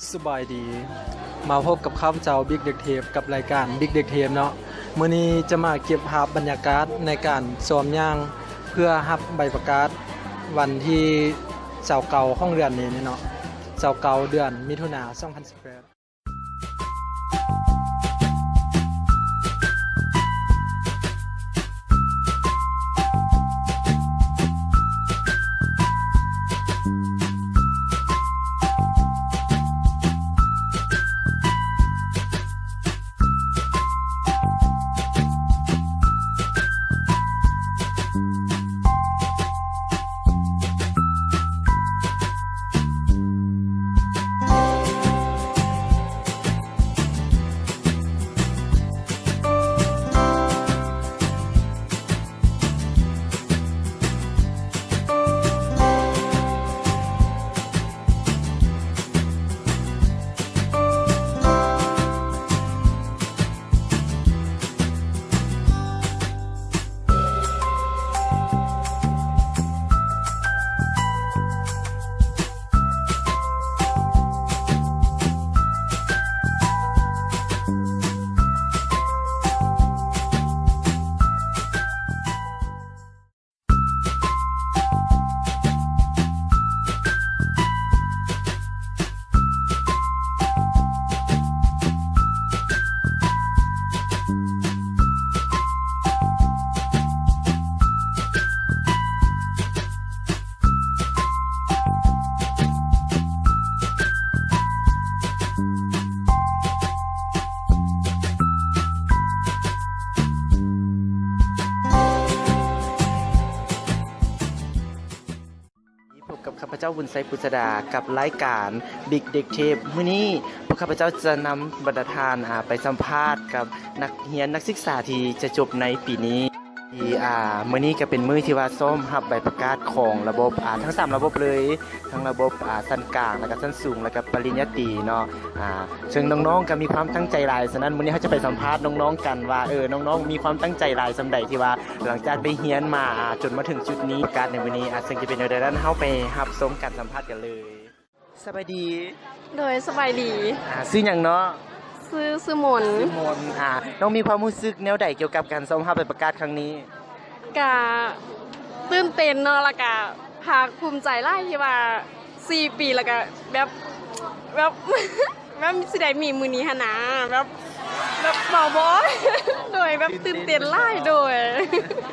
ສະບາຍດີ ມາພົບກັບຂ້າພະເຈົ້າ ບິກເດັກເທບ ກັບລາຍການບິກເດັກເທບເນາະ. ມື້ນີ້ຈະມາເກັບພາບບັນຍາກາດໃນການຊ້ອມຍ່າງ ເພື່ອຮັບໃບປະກາດວັນທີຊາວເກົ້າຂອງເດືອນນີ້ເນາະ, ຊາວເກົ້າ ເດືອນມິຖຸນາ ສອງພັນສິບແປດ. ພົບກັບຂ້າພະເຈົ້າ ບຸນໄຊ ປຸດສະດາ ກັບລາຍການບິກເດັກເທບ. ມື້ນີ້ພວກຂ້າພະເຈົ້າຈະນຳບັນດາທ່ານ ອາ ໄປສຳພາດກັບນັກຮຽນນັກສຶກສາທີ່ຈະຈົບໃນປີນີ້. ທີ່ ອາ ມື້ນີ້ກໍເປັນມື້ທີ່ວ່າຊ້ອມຮັບໃບປະກາດຂອງລະບົບ ອາ ທັງສາມລະບົບເລີຍ, ທັງລະບົບ ອາ ຊັ້ນກາງ ແລ້ວກໍຊັ້ນສູງ ແລ້ວກໍປະລິນຍາຕີເນາະ. ອາ ເຊິ່ງນ້ອງໆກໍມີຄວາມຕັ້ງໃຈຫຼາຍ, ສະນັ້ນມື້ນີ້ເຮົາຈະໄປສຳພາດນ້ອງໆກັນວ່າ ເອີ ນ້ອງໆມີຄວາມຕັ້ງໃຈຫຼາຍສ່ຳໃດ ທີ່ວ່າຫຼັງຈາກໄດ້ຮຽນມາ ອາ ຈົນມາເຖິງຈຸດນີ້ ປະກາດໃນມື້ນີ້ ອາ ເຊິ່ງຈະເປັນແນວໃດນັ້ນ ເຮົາໄປຮັບຊົມການສຳພາດກັນເລີຍ. ສະບາຍດີ. ໂດຍ ສະບາຍດີ. ອາ ຊື່ຫຍັງເນາະ? ຊື່ ຊື່ມົນ. ຊື່ມົນ. ອາ ນ້ອງມີຄວາມຮູ້ສຶກແນວໃດກ່ຽວກັບການຊ້ອມຮັບໃບປະກາດຄັ້ງນີ້? ກະຕື່ນເຕັ້ນເນາະ ແລ້ວກະພາກພູມໃຈຫຼາຍທີ່ວ່າສີ່ປີ ແລ້ວກະແບບ ແບບ ແບບຊິໄດ້ມີມື້ນີ້ຫັ້ນນາ ແບບ ແບບເວົ້າບໍ່ອອກ. ໂດຍ ແບບຕື່ນເຕັ້ນຫຼາຍ. ໂດຍ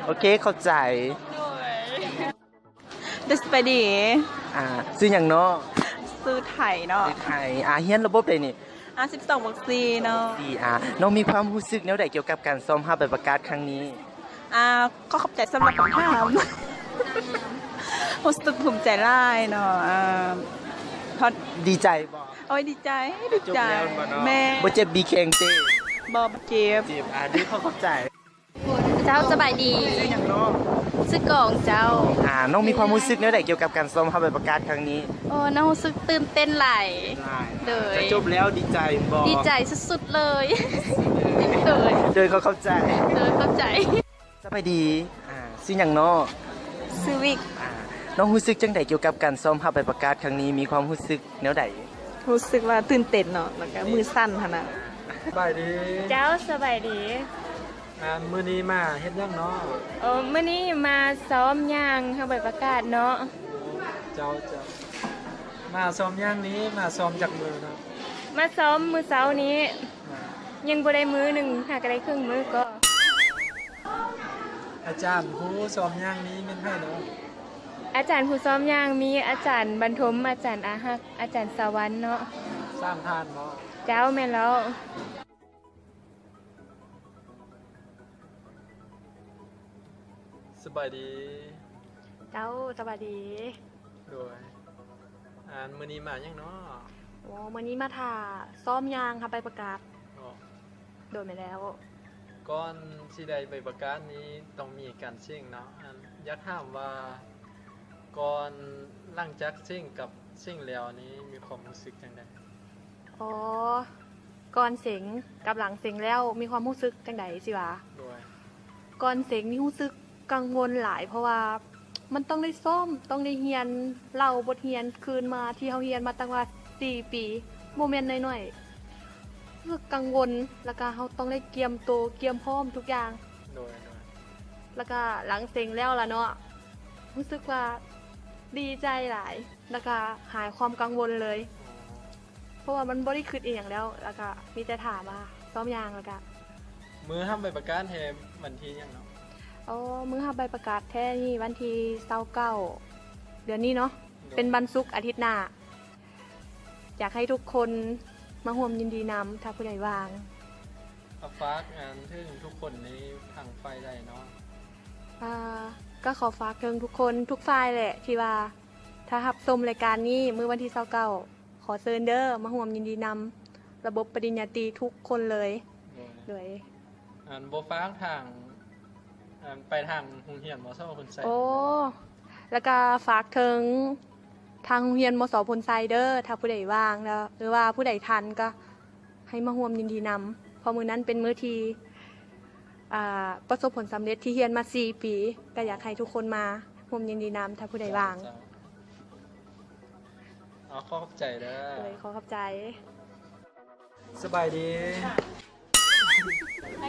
ໂອເຄ ຂອບໃຈ. ໂດຍ ໂດຍ ສະບາຍດີ. ອາ ຊື່ຫຍັງເນາະ? ຊື່ໄທເນາະ. ຊື່ໄທ. ອາ ຮຽນລະບົບໃດນີ້? ອາ ສິບສອງ ບວກ ສີ່ເນາະ. ສີ່. ອາ ນ້ອງມີຄວາມຮູ້ສຶກແນວໃດກ່ຽວກັບການຊ້ອມຮັບໃບປະກາດຄັ້ງນີ້? ອາ ຂໍຂອບໃຈສຳລັບຄຳຖາມ. ຮູ້ສຶກພູມໃຈຫຼາຍເນາະ. ອາ ເພາະ ດີໃຈບໍ່? ໂອ້ຍ ດີໃຈ ດີໃຈ. ຈົບແລ້ວແມ່ນບໍ່ເນາະ? ແມ່ນ. ບໍ່ເຈັບບີແຂ້ງເຕະ? ບໍ່ ບໍ່ເຈັບ. ເຈັບ. ອາ ດີ ຂໍຂອບໃຈ. ເຈົ້າ ສະບາຍດີ. ຊື່ຫຍັງເນາະ? ຊື່ກອງເຈົ້າ. ອາ ນ້ອງມີຄວາມຮູ້ສຶກແນວໃດກ່ຽວກັບການຊ້ອມຮັບໃບປະກາດຄັ້ງນີ້? ໂອ້ ນ້ອງຮູ້ສຶກຕື່ນເຕັ້ນຫຼາຍ. ໂດຍ ຈະຈົບແລ້ວ ດີໃຈບໍ່? ດີໃຈສຸດໆເລີຍ. ໂດຍ ໂດຍ ຂໍຂອບໃຈ. ໂດຍ ຂອບໃຈ. ສະບາຍດີ. ອາ ຊື່ຫຍັງເນາະ? ຊື່ວິກ. ອາ ນ້ອງຮູ້ສຶກຈັ່ງໃດກ່ຽວກັບການຊ້ອມຮັບໃບປະກາດຄັ້ງນີ້? ມີຄວາມຮູ້ສຶກແນວໃດ? ຮູ້ສຶກວ່າຕື່ນເຕັ້ນເນາະ ແລ້ວກະມືສັ່ນຫັ້ນນະ. ສະບາຍດີ. ເຈົ້າ ສະບາຍດີ. ອາ ມື້ນີ້ມາເຮັດຫຍັງເນາະ? ໂອ້ ມື້ນີ້ມາຊ້ອມຍ່າງຮັບໃບປະກາດເນາະ. ເຈົ້າ ເຈົ້າ. ມາຊ້ອມຍ່າງນີ້ ມາຊ້ອມຈັກມື້ເນາະ? ມາຊ້ອມມື້ເຊົ້ານີ້. ອາ ຍັງບໍ່ໄດ້ມື້ໜຶ່ງ ຫາກະໄດ້ເຄິ່ງມື້ກໍ. ອາຈານຜູ້ຊ້ອມຍ່າງນີ້ແມ່ນໃຜເນາະ? ອາຈານຜູ້ຊ້ອມຍ່າງມີອາຈານບັນທົມ, ອາຈານອາຮັກ, ອາຈານສາວັນເນາະ. ສາມທ່ານເນາະ. ເຈົ້າ ແມ່ນແລ້ວ. ສະບາຍດີ. ເຈົ້າ ສະບາຍດີ. ໂດຍ ອັນ ມື້ນີ້ມາຫຍັງເນາະ? ໂອ້ ມື້ນີ້ມາຖ້າຊ້ອມຍ່າງຮັບໃບປະກາດ. ໂດຍ ແມ່ນແລ້ວ. ກ່ອນຊິໄດ້ໃບປະກາດນີ້ຕ້ອງມີການເສັງເນາະ. ອັນ ຢາກຖາມວ່າ ກ່ອນ ຫຼັງຈາກເສັງກັບເສັງແລ້ວນີ້ມີຄວາມຮູ້ສຶກຈັ່ງໃດ? ອໍ ກ່ອນເສັງກັບຫຼັງເສັງແລ້ວມີຄວາມຮູ້ສຶກຈັ່ງໃດຊິວ່າ? ໂດຍ ກ່ອນເສັງນີ້ຮູ້ສຶກກັງວົນຫຼາຍ ເພາະວ່າມັນຕ້ອງໄດ້ຊ້ອມ, ຕ້ອງໄດ້ຮຽນເລົ່າບົດຮຽນຄືນມາ ທີ່ເຮົາຮຽນມາຕັ້ງວ່າ ສີ່ປີ ບໍ່ແມ່ນນ້ອຍໆ ຮູ້ສຶກກັງວົນ ແລ້ວກະເຮົາຕ້ອງໄດ້ກຽມໂຕ ກຽມພ້ອມທຸກຢ່າງ ໂດຍໆ ແລ້ວກະຫຼັງເສັງແລ້ວລະເນາະ ຮູ້ສຶກວ່າດີໃຈຫຼາຍ ແລ້ວກະຫາຍຄວາມກັງວົນເລີຍ ອໍ ເພາະວ່າມັນບໍ່ໄດ້ຄິດອີ່ຫຍັງແລ້ວ ແລ້ວກະມີແຕ່ຖ້າວ່າຊ້ອມຍ່າງ ແລ້ວກະ ມື້ຮັບໃບປະກາດແທ້ວັນທີຫຍັງເນາະ? ອໍ ມື້ຮັບໃບປະກາດແທ້ນີ້ວັນທີຊາວເກົ້າ ເດືອນນີ້ເນາະ ໂດຍ ເປັນວັນສຸກອາທິດໜ້າ ຢາກໃຫ້ທຸກຄົນມາຮ່ວມຍິນດີນຳ ຖ້າຜູ້ໃດວ່າງ. ກໍຝາກງານເຖິງທຸກຄົນໃນທາງຝ່າຍໃດເນາະ? ອ່າ ກໍຂໍຝາກເຖິງທຸກຄົນທຸກຝ່າຍແຫຼະ ທີ່ວ່າຖ້າຮັບຊົມລາຍການນີ້ມື້ວັນທີຊາວເກົ້າ ຂໍເຊີນເດີ ມາຮ່ວມຍິນດີນຳລະບົບປະລິນຍາຕີທຸກຄົນເລີຍ ໂດຍ ໂດຍ ອັນ ບໍ່ຝາກທາງ ອັນ ໄປທາງໂຮງຮຽນ ມສ ໂພນໄຊ? ໂອ້ ແລ້ວກະຝາກເຖິງທາງໂຮງຮຽນ ມສ ໂພນໄຊເດີ ຖ້າຜູ້ໃດວ່າງ ຫຼືວ່າຜູ້ໃດທັນກໍໃຫ້ມາຮ່ວມຍິນດີນຳ ເພາະມື້ນັ້ນເປັນມື້ທີ່ ອ່າ ປະສົບຜົນສຳເລັດທີ່ຮຽນມາສີ່ປີ ກໍຢາກໃຫ້ທຸກຄົນມາຮ່ວມຍິນດີນຳ ຖ້າຜູ້ໃດວ່າງ. ເຈົ້າ ເຈົ້າ ເອົາ ຂໍຂອບໃຈເດີ ໂດຍ ຂໍຂອບໃຈ. ສະບາຍດີ.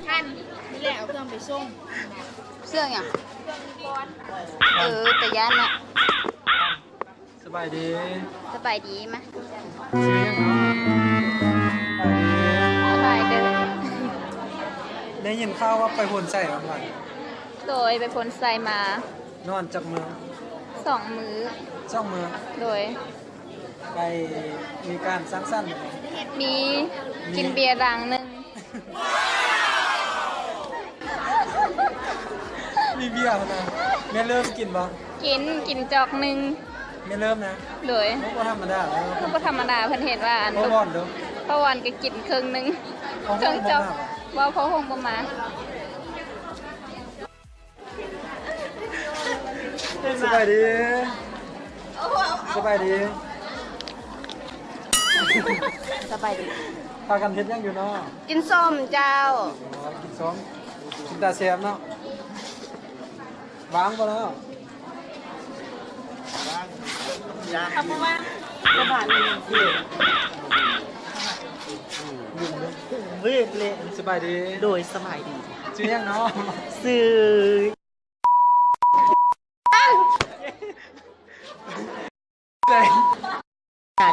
ອັນນີ້ແຫຼະ ເອົາເຄື່ອງໄປສົ່ງ. ເຊື່ອງຫຍັງ? ເອີ ຕາຢ້ານເນາະ. ສະບາຍດີ. ສະບາຍດີ ມາ. ຊື່ຫຍັງເນາະ? ສະບາຍດີ. ສະບາຍເດີ. ໄດ້ຍິນຂ່າວວ່າໄປໂພນໄຊມາ. ໂດຍ ໄປໂພນໄຊມາ. ນອນຈັກມື້? ສອງມື້. ສອງມື້. ໂດຍ. ໄປມີການສັງສັນບໍ່? ມີ ມີ ກິນເບຍລັງໜຶ່ງ. ມີເບຍນະ. ແມ່ເລີ່ມກິນບໍ່? ກິນ ກິນຈອກໜຶ່ງ. ແມ່ເລີ່ມນະ. ໂດຍ. ໂອ້ ບໍ່ທຳມະດາເນາະ. ບໍ່ທຳມະດາ ເພິ່ນເຫັນວ່າອັນ ພໍ່ວອນເດີ ພໍ່ວອນກໍກິນເຄິ່ງໜຶ່ງ ເຄິ່ງຈອກ. ບໍ່ ພໍ່ຫົງບໍ່ມາ. ສະບາຍດີ. ສະບາຍດີ. ສະບາຍດີ. ພາກັນເຮັດຫຍັງຢູ່ເນາະ? ກິນສົ້ມເຈົ້າ. ອໍ ກິນສົ້ມ ກິນຕາແຊບເນາະ. ວ່າງບໍ່ເນາະ? ເອົາບໍ່ວ່າງ. ສະບາຍດີ. ເວດເລ. ສະບາຍດີ. ໂດຍ ສະບາຍດີ. ຊື່ຫຍັງເນາະ? ຊື່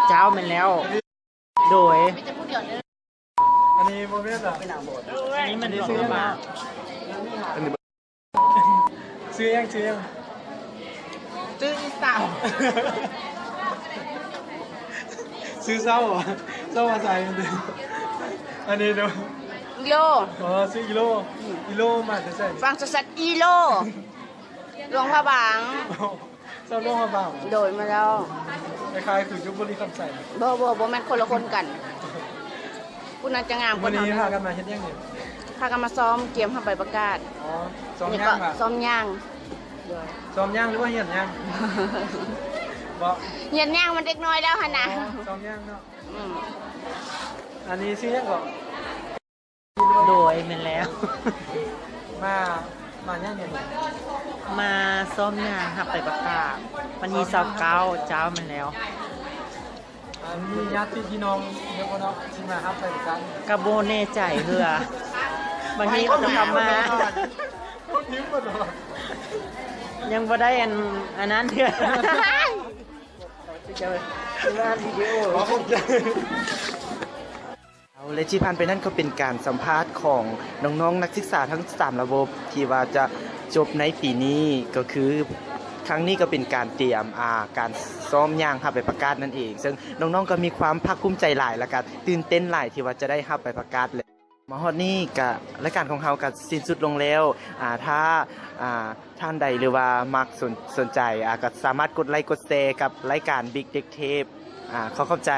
ເຈົ້າ ແມ່ນແລ້ວ. ໂດຍ. ອັນນີ້ບໍ່ແມ່ນລະ. ອັນນີ້ມັນຊື່ຫຍັງ? ຊື່ຫຍັງ? ຊື່ຫຍັງ? ຊື່ອີສາວ. ຊື່ເຊົາຫວາ? ເຊົາວ່າໃສ? ອັນນີ້ດູ. ອີໂລ. ອໍ ຊື່ອີໂລ. ອີໂລມາແຕ່ໃສ? ຝັ່ງສວນສັດອີໂລ ຫຼວງພະບາງ. ເຈົ້າຫຼວງພະບາງ. ໂດຍ ມາແລ້ວ. ຄ້າຍໆຄືຢູ່ບໍລິຄຳໄຊ. ບໍ່ ບໍ່ ບໍ່ແມ່ນ ຄົນລະຄົນກັນ. ຜູ້ນັ້ນຈະງາມກວ່າ. ມື້ນີ້ພາກັນມາເຮັດຫຍັງນີ້? ພາກັນມາຊ້ອມກຽມຮັບໃບປະກາດ. ອໍ ຊ້ອມຍ່າງຫວາ? ຊ້ອມຍ່າງ. ໂດຍ. ຊ້ອມຍ່າງ ຫຼືວ່າຮຽນຍ່າງ? ບໍ່ ຮຽນຍ່າງມັນເດັກນ້ອຍແລ້ວຫັ້ນນະ. ອໍ ຊ້ອມຍ່າງເນາະ. ອືມ. ອັນນີ້ຊື່ຫຍັງເກາະ? ໂດຍ ແມ່ນແລ້ວ. ມາ ມາຫຍັງແດ່ນີ້? ມາຊ້ອມຍ່າງຮັບໃບປະກາດ ວັນທີຊາວເກົ້າ. ເຈົ້າ ແມ່ນແລ້ວ. ອັນມີຍາດຕິພີ່ນ້ອງເນາະ ຊິມາຮັບໃບປະກາດ? ກະບໍ່ແນ່ໃຈເທື່ອ ບາງທີເຂົາກໍມາ. ຍັງບໍ່ໄດ້ອັນ ອັນນັ້ນເທື່ອ. ເອົາ ແລະທີ່ຜ່ານໄປນັ້ນກໍເປັນການສຳພາດຂອງນ້ອງໆນັກສຶກສາທັງສາມລະບົບ ທີ່ວ່າຈະຈົບໃນປີນີ້ ກໍຄືຄັ້ງນີ້ກໍເປັນການຕຽມ ອ່າ ການຊ້ອມຍ່າງຮັບໃບປະກາດນັ້ນເອງ. ເຊິ່ງນ້ອງໆກໍມີຄວາມພາກພູມໃຈຫຼາຍ ແລະກະຕື່ນເຕັ້ນຫຼາຍທີ່ວ່າຈະໄດ້ຮັບໃບປະກາດ. ແລະມາຮອດນີ້ກະ ລາຍການຂອງເຮົາກະສິ້ນສຸດລົງແລ້ວ. ອ່າ ຖ້າ ອ່າ ທ່ານໃດ ຫຼືວ່າມັກ ສົນ ສົນໃຈ ອ່າ ກະສາມາດກົດໄລກົດແຊກັບລາຍການ Big Deck Tape. ອ່າ ຂໍຂອບໃຈ.